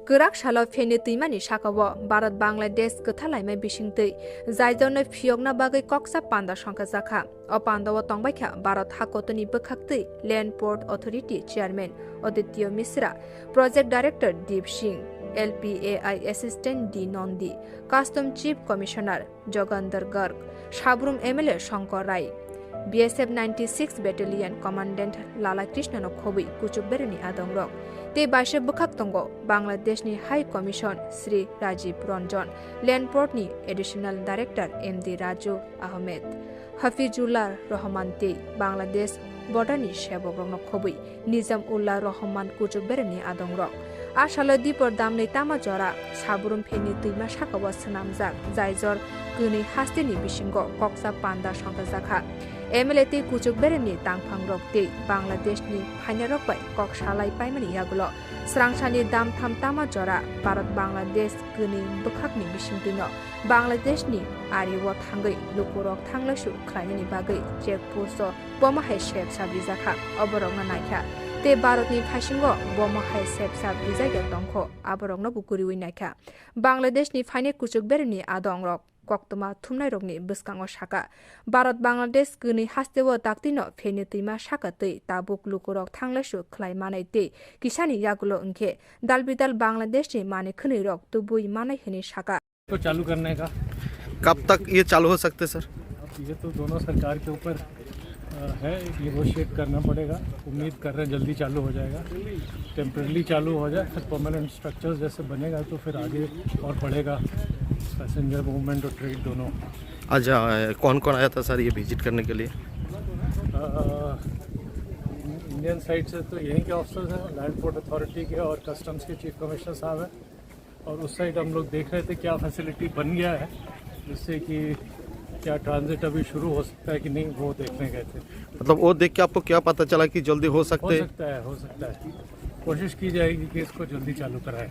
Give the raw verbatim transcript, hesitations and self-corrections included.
Kwrak salo Feni twimani sakao Bharat Bangladesh kwthalaima bisingtwi Jaijorno phiyokna bagwi koksa panda songkhajakha. O pandao tongbaikha Bharat hakotorni bwkhaktwi Land Port Authority Chairman Aditya Mishra, Project Director Deep Singh, L P A I Assistant D Nondi, Custom Chief Commissioner Jogandar Garg, Sabrum M L A Shankar Rai, B S F ninety six Battalion Commandant Lala Krishna no khobwi kuchuk beremni adongrok. Tei baisa bwkhak tongo Bangladesh ni High Commission Sri Rajiv Ranjan, Land Port ni Additional Director M D Raju Ahmed, Hafizullah Rahman tei Bangladesh Border ni sebok rokno khobwi Nizam Ullah Rahman kuchuk beremni adongrok. A salo Dipor damni tama jora Sabrum Feni twima sakao swnamjak Jaijor kwnwi hasteni bisingo koksa panda songkhajakha. M L A tei kuchuk beremni tangphangrok tei Bangladesh ni phainairok bai kok salai paimani yagulo srangsani damtham tama jora Bharat Bangladesh kwnwi bwkhakni bisingtwino Bangladesh ni ario thangwi lukurok thanglaisu khlainani bagwi check post o boma hai sep sap rijakha, oborokno naikha. Tei Bharatni phaisingo boma hai sep sap rijak ya tongkho, aborokno bo kuriwi naikha. Bangladeshni phainai kuchuk beremni adongrok koktwma thumnairokni bwskango sakha, Bharat Bangladesh kwnwi hasteo daktino Feni twima saka twi tabuk lukurok thanglaisu khlai manai tei kisani yagulo wngkhe dalbidal Bangladeshni manwi khwnwirok tubui manai hwnwi sakha. तो चालू करने का। कब तक ये चालू हो सकते हैं, सर? अब ये तो दोनों सरकार के ऊपर, अ, है, नेगोशिएट करना पड़ेगा। उम्मीद कर रहे हैं जल्दी चालू हो जाएगा, टेम्परेरी चालू हो जाए, फिर परमानेंट स्ट्रक्चर जैसे बनेगा तो फिर आगे और बढ़ेगा पैसेंजर मूवमेंट और ट्रेड दोनों। अच्छा, कौन कौन आया था, सर, ये विजिट करने के लिए? अ, इंडियन साइड से तो यहीं के ऑफिसर्स हैं, लैंड पोर्ट अथॉरिटी के और कस्टम्स के चीफ कमिश्नर साहब हैं। और उस साइड हम लोग देख रहे थे क्या फैसिलिटी बन गया है, जिससे कि क्या ट्रांजिट अभी शुरू हो सकता है कि नहीं, वो देखने गए थे। मतलब, वो देख के आपको क्या पता चला कि जल्दी हो सकते हो हैं? सकता है, हो सकता है। कोशिश की जाएगी कि इसको जल्दी चालू कराएं।